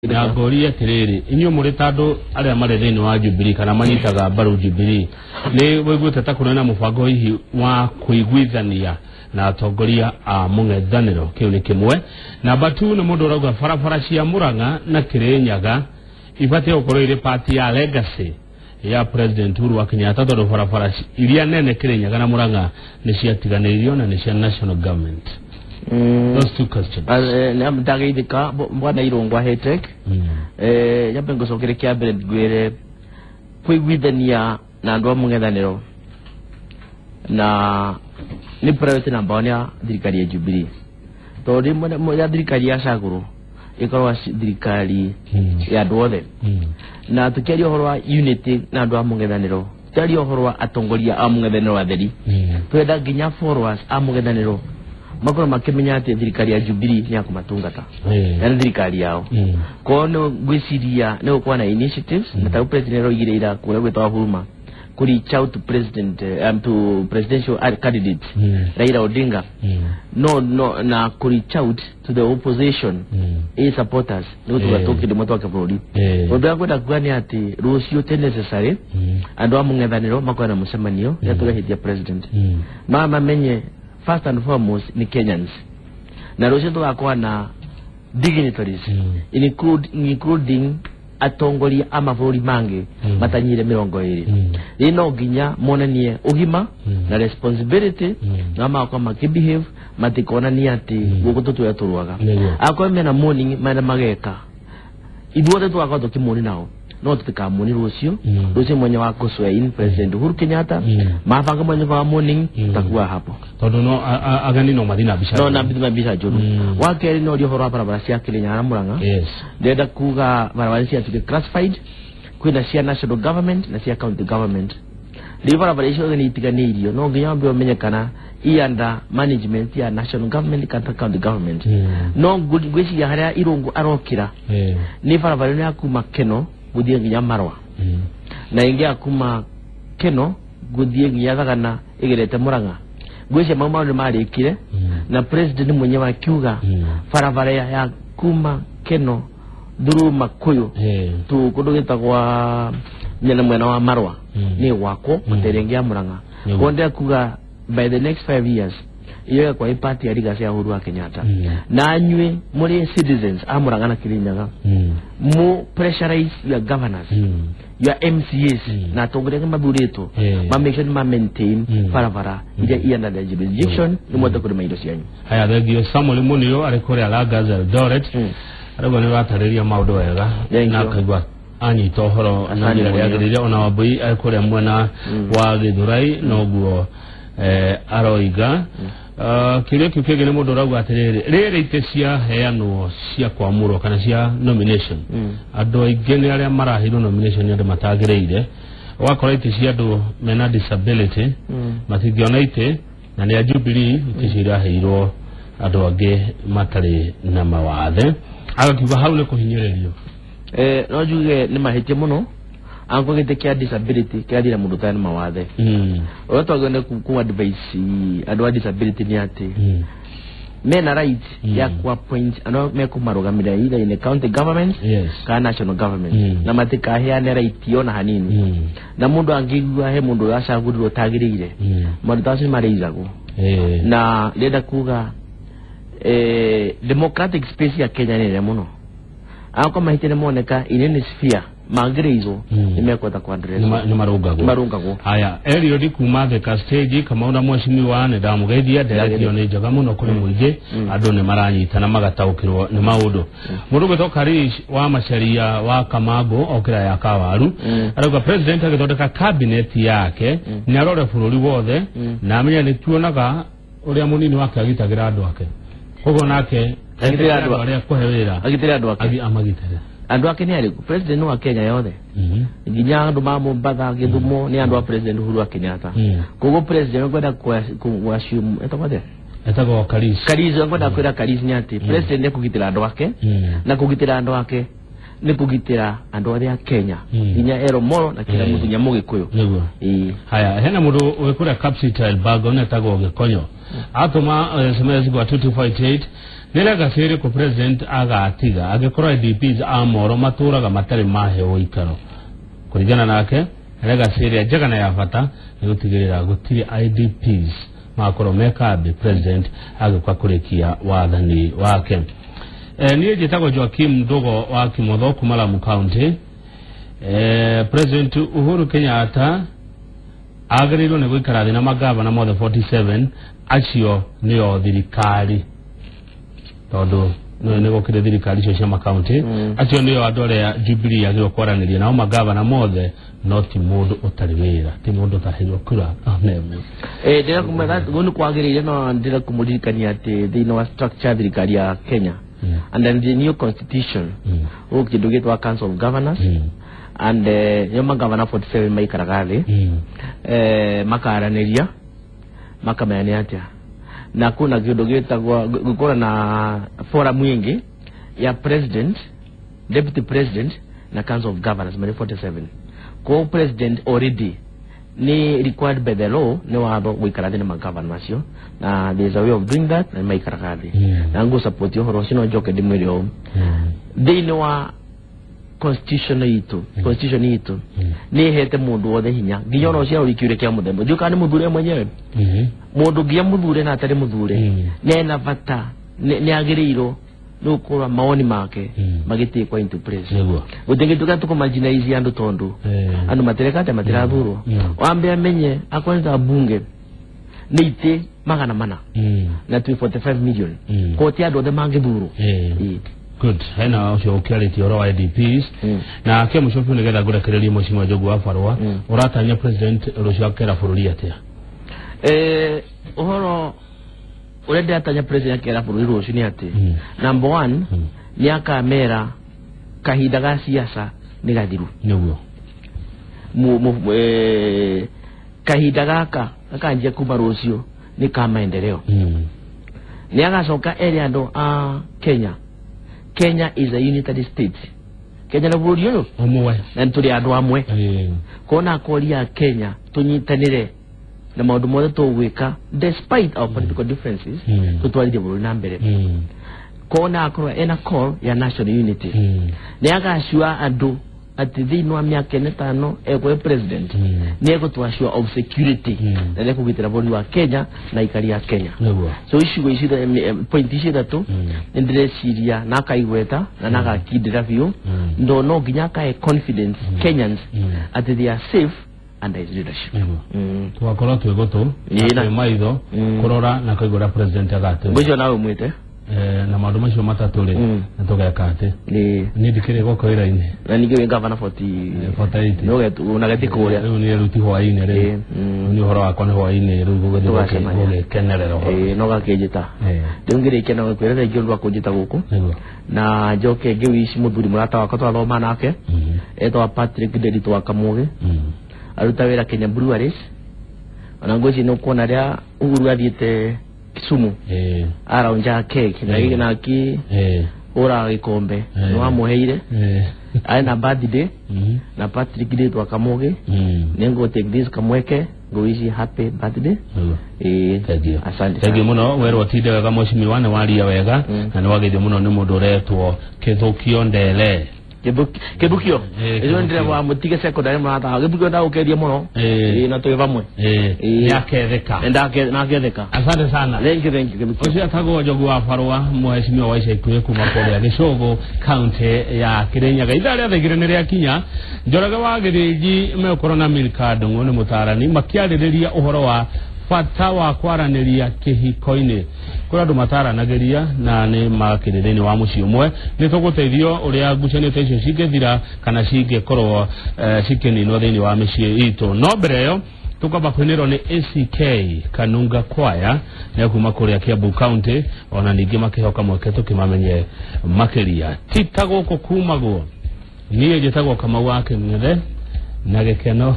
Na ngũrie atĩrĩrĩ, inyuĩ mũrĩ ta andũ arĩa marĩ thĩinĩ wa Jubilee kana manyitaga mbaru Jubilee, nĩ wĩiguĩte ta kũrĩ na mũbango hihi wa kũiguithania na atongoria a mũng'ethanĩro? Kĩu nĩ kĩmwe. Namba 2, nĩ mũndũ ũrauga barabara cia Murang'a na Kĩrĩnyaga ibatiĩ gũkorwo irĩ part ya legacy ya President Uhuru wa Kenyatta, tondũ barabara iria nene Kĩrĩnyaga na Murang'a nĩ ciatiganĩirio na nĩ cia national government. Those two questions. Ndageithĩka bwana Irũngũ Hetek. Nyambe ngũcokere kĩa mbere, ngwĩre kũiguithania na andũ a mũng'ethanĩro na nĩ priority number one ya thirikari ya Jubilee, tondũ rĩmwe ya thirikari yacagũrwo ĩkoragwo thirikari ya andũ othe. Na tũkĩaria ũhoro wa unity na andũ a mũng'ethanĩro, tũkĩaria ũhoro wa atongoria a mũng'ethanĩro atheri, twenda nginya followers a mũng'ethanĩro makorwo makĩmenya atĩ thirikari ya Jubilee nĩ ya kũmatungata na nĩ thirikari yao. Koguo nĩ ngwĩciria nĩ gũkorwo na initiatives, na tarĩu president aroigire ira kũrĩa gwĩtagwo Huruma ku reach out to president to presidential candidate Raila Odinga, no na ku reach out to the opposition a supporters nĩ gũtuga tũkĩndĩ mwatwake bũrũri. Ũndũ ũrĩa ngwenda kuga nĩ atĩ rũciũ ti necessary andũ a mũng'ethanĩro makorwo na mũcemanio rĩrĩa tũgehĩtia president, ma mamenye first and foremost ni Kenyans, na rũciũ tũgakorwo na dignitaries, including atongoria a mabũrũri mangĩ matanyire 20. Rĩ no nginya monanie ũgima na responsibility, na magakorwo makĩbehave, matikonania atĩ gũkũ tũtũre tũrũaga. Akorwo mena morning mena mageka, ithuothe tũgakorwo tũkĩmoni nao, no tũtikamoni rũciũ. Rũciũ mwenya wa kũ in President Uhuru Kenyatta, mabanga mwenya wa morning, takuwa hapo. Tondũ no ageni no mathiĩ na mbica. No na mbica njũru. Wa kerĩ, no ũria ũhoro wa barabara cia Kĩrĩnyaga na Mũrang'a. Ndĩrenda kuga barabara ciatuĩke classified, kwĩna cia national government na cia county government. Rĩu barabara icio nĩ itiganĩirio, no nginya wambe ũmenye kana i under management ya national government kana county government. No ngwĩciria harĩa Irũngũ arokĩra nĩ barabara ĩno ya kuma Keno gũthiĩ nginya Marwa, na ĩngĩ ya kuma Keno gũthiĩ nginya Thagana ĩgerete Mũrang'a. Ngwĩciria mau maũndũ marĩkire, na president mwenyewe akiuga barabara ya kuma Keno through Makuyu tu kũndũ gĩtagwa nyena mwena wa Marwa nĩ gwakwo matere ĩngĩ ya Mũrang'a. Koguo ndĩrenda kuga by the next 5 years iyo ĩgakorwo ĩ part ya legacy ya Uhuru wa Kenyatta. Na anyuĩ mũrĩ citizens a Mũrang'a na Kĩrĩnyaga, mu pressurize your governors, your MCAs, na atongoria arĩa mathurĩtwo, ma make sure nĩ ma maintain barabara iria i under their jurisdiction nĩ mũhote kũrĩma indo cianyu. Haya, thengio. Samuel Munio arĩ kũrĩa Langas, Eldoret, arauga nĩ ũratarĩria maũndũ wega Thank na you. akaigua anyita ũhoro na Asante njĩra Munio. yagĩrĩire. Ona Wambui arĩ kũrĩa mwena wa Gĩthũrai noguo aroiga. Kĩũria kĩu kĩngĩ nĩ mũndũ ũrauga atĩrĩrĩ, rĩrĩ itĩ ciaheanwo cia kwamũrwo kana cia nomination, andũ aingĩ nĩ arĩa maraheirwo nomination nĩ andũ matagĩrĩire, ũgakora itĩ cia andũ mena disability matingĩona itĩ, na nĩ a Jubilee, itĩ icio iraheirwo andũ angĩ matarĩ na mawathe. Agakiuga hau nĩ kũhinyĩrĩrio. No njuge nĩ mahĩtia mũno angĩkorwo gĩtĩ kĩa disability kĩrathira mũndũ ũtarĩ na mawathe. Ũrĩa twagĩrĩirwo nĩ ku advise andũ a disability nĩ atĩ mena right ya ku appoint andũ arĩa mekũmarũgamĩrĩra either in the county government kana national government, na matikaheane right ona hanini. Na mũndũ angĩigua he mũndũ ũracagũrirwo ũtagĩrĩire, maũndũ ta macio nĩ marĩizagwo. Na ndĩrenda kuga democratic space ya Kenya nĩ nene mũno. Angĩkorwo mahĩtia nĩ moneka in any sphere mangĩrĩizwo, nĩ mekũhota ku address. Nĩ marũngagwo. Nĩ marũngagwo. Haya, Eliod kuma Thika stage, Kamau na mheshimiwa, nĩ ndamũgeithia. Nderetio nĩ njega mũno kũrĩ mũingĩ, andũ nĩ maranyitana magataũkĩrwo nĩ maũndũ. Mũndũ gwĩtwo Karish wa Macharia wa Kamango okĩra ya Kawaru, arauga president agĩthondeka cabinet yake nĩ arore bũrũri wothe, na amenye nĩ tuonaga ũrĩa mũnini wake agitagĩra andũ ake, koguo nake Agitĩre andũ andũ arĩa kũhe wĩra. Agitĩre andũ ake. Amagitĩre. Andũ ake nĩ arĩkũ? President wa Kenya yothe, nginya andũ ma Mombatha, Gĩthumo, nĩ andũ a President Uhuru wa Kenyatta. Koguo president ngwenda ku assume etagwo atĩa? Etagwo Karish. Karish, ngwenda kwĩra Karish nĩ atĩ president nĩ kũgitĩra andũ ake, na kũgitĩra andũ ake nĩ kũgitĩra andũ othe a Kenya, nginya Ero Moro na kila mũndũ, nginya Mũgĩkũyũ. Nĩguo. Ĩĩ. Haya, hena mũndũ wĩ kũrĩa Kapsita Elbagon etagwo Gĩkonyo, atũma SMS gwa 2258. Nĩ legacy ĩrĩkũ president agatiga angĩkorwo IDPs a Moro matũraga matarĩ maheo ũikaro? Kũringana nake, legacy ĩrĩa njega na ya bata nĩ gũtigĩrĩra gũtirĩ IDPs magakorwo me kambi president agĩũka kũrĩkia wathani wake. Niĩ njĩtagwo Joaquim Ndugo wa Kimotho kuma Lamu County. President Uhuru Kenyatta agĩrĩirwo nĩ gũikara thĩ na magavana mothe 47 acio nĩo thirikari, tondũ nĩ gũkĩrĩ thirikari icio cia makaunti, acio nĩo andũ arĩa Jubilee yagĩrĩirwo kwaranĩria nao magavana mothe, no ti mũndũ ũtarĩ wĩra, ti mũndũ ũtaheirwo kura ona ĩmwe. Ndĩra nĩ kwagĩrĩire, no ndĩra kũmũririkania atĩ thĩinĩ wa structure thirikari ya Kenya and then the new constitution gũkũ kĩndũ gĩtwa Council of Governors and nĩo magavana 47 maikaraga thĩ, makaranĩria makamenya nĩ atĩa, na kuna kĩndũ gĩtagwo gũkorwo na forum ĩngĩ ya president, deputy president na Council of Governors marĩ 47. Ko president already ni required by the law, nĩ watho gũikara thĩ na magavana macio, na there is a way of doing that, na nĩ maikaraga thĩ na ngũ support ũhoro ũcio. No njoke ndĩmwĩre ũũ, thĩinĩ wa constitution itũ, constitution itũ nĩ ĩhete mũndũ wothe hinya, nginya ona ũcio ũrĩ kĩũria kĩa mũthemba ndiũ kana nĩ mũthure mwenyewe, mũndũ nginya mũthure na atarĩ mũthure nĩ ena bata, nĩ agĩrĩirwo nĩ gũkorwo mawoni make magĩtĩkwo into place. Gũtingĩtuĩka tũkũmarginalize andũ tondũ andũ matireka atĩa, matirathurwo. Wambe amenye akorwo ta bunge nĩ itĩ 400 na twĩ 45 million, ko ti andũ othe mangĩthurwo. Good. Hena ũcio ũkĩarĩtie ũhoro wa IDPs na kĩa mũico biũ nĩgetha ngũrekererie Mheshimiwa Njogu wa Barũa, ũratanya president rũciũ akera bũrũri atĩa? Ũhoro ũrĩa ndĩratanya president akera bũrũri rũciũ nĩ atĩ, number one, nĩ akamera kahinda ga siasa nĩ gathiru. Kahinda gaka gakanjia kuma rũciũ nĩ ka maendeleo. Nĩ agacoka ere andũ a Kenya, Kenya is a unitary state. Kenya nĩ bũrũri ũyũ ũmwe, na nĩ tũrĩ andũ amwe. Kona akoria Kenya tũnyitanĩre na maũndũ mothe tũgwĩka despite our political differences, tũtwarithie bũrũri na mbere. Kona akorwo ena call ya national unity. Nĩ agacua andũ atĩ thĩinĩ wa mĩaka 5 ekwe president, nĩ egũtwacua of security na nĩ ekũgitĩra bũrũri wa Kenya na aikari a Kenya. So icigo ici point ici ithatũ nĩ ndĩreciria na akaigweta na agakindĩra biũ, ndo no nginya akahe confidence Kenyans atĩ they are safe under his leadership. Tũgakorwo twĩ gũtũ na twĩ maitho kũrora na kũigua ũrĩa president agatwĩra. Ngwĩcio nawe ũmwĩte. Na maũndũ macio matatũ rĩ, na tũgeka atĩ niĩ ndikĩrĩ gũkũ wĩra-inĩ. Na ningĩ wĩ gavana 40 48. Nĩ ũgeti kũrĩa. Rĩu niĩ rĩu ti hwaĩ-inĩ rĩu. Rĩu niĩ ũhoro wakwa nĩ hwaĩ-inĩ rĩu gũgĩthiĩ Tũgacemania. gũgĩkenerera ũhoro. No gakĩnjĩta rĩu ngĩrĩkia no kwĩra thengiũ ũndũ wa kũnjĩta gũkũ na njoke ngĩwici mũthuri mũrata wakwa twathoma nake etagwo Patrick Nderitu wa Kamũgĩ, aruta wĩra Kenya Breweries. Ona ngwĩciria nĩ ũkuona rĩa Uhuru athiĩte Kisumu araunja cake na na ki ura gĩkombe nĩ wamũheire arĩ na birthday na Patrick Nderitu wa Kamũgĩ, nĩ ngũ take this kamweke ngũwici happy birthday. Thank you. Asante. Thengiũ mũno, werwo tinde wega mheshimiwa, nĩ waria wega na nĩ wageithio mũno nĩ mũndũ ũretwo Kĩthũkio Ndele. Kĩthukio ĩcio ndĩre wa mũtige secondary mũrata Gĩthukio, ndagũkeria mũno. Na twĩ vamwe. Nĩ aketheka. Ndaketheka. Asante sana. Thank you, thank you, Kĩthukio. Ũcio etagwo Njogu wa Barũa, mheshimiwa wa ica ikuhĩ kuma kũrĩa Gĩcũgũ, kaunti ya Kĩrĩnyaga. Ithaa rĩa thaa 2 nĩ rĩakinya. Njoroge wa Gĩthĩnji megũkorwo na Milka Ndung'u, nĩ mũtarani, makĩarĩrĩria ũhoro wa bata wa kwaranĩria kĩhiko-inĩ. Kũrĩ andũ mataranagĩria na nĩ makĩrĩ thĩinĩ wa mũciĩ ũmwe. Nĩ tũgũteithio ũrĩa ngucanio ta icio cingĩthira kana cingĩkorwo cikĩninwo thĩinĩ wa mĩciĩ itũ. No mbere ĩyo tukamba kũinĩrwo nĩ ACK Kanunga Choir nĩ kuma kũrĩa Kiambu County, ona ningĩ makĩhoka mweke tũkĩmamenye makĩria. Ti ta gũkũ kumagwo. Niĩ njĩtagwo Kamau wa Kĩng'ethe na gĩkeno.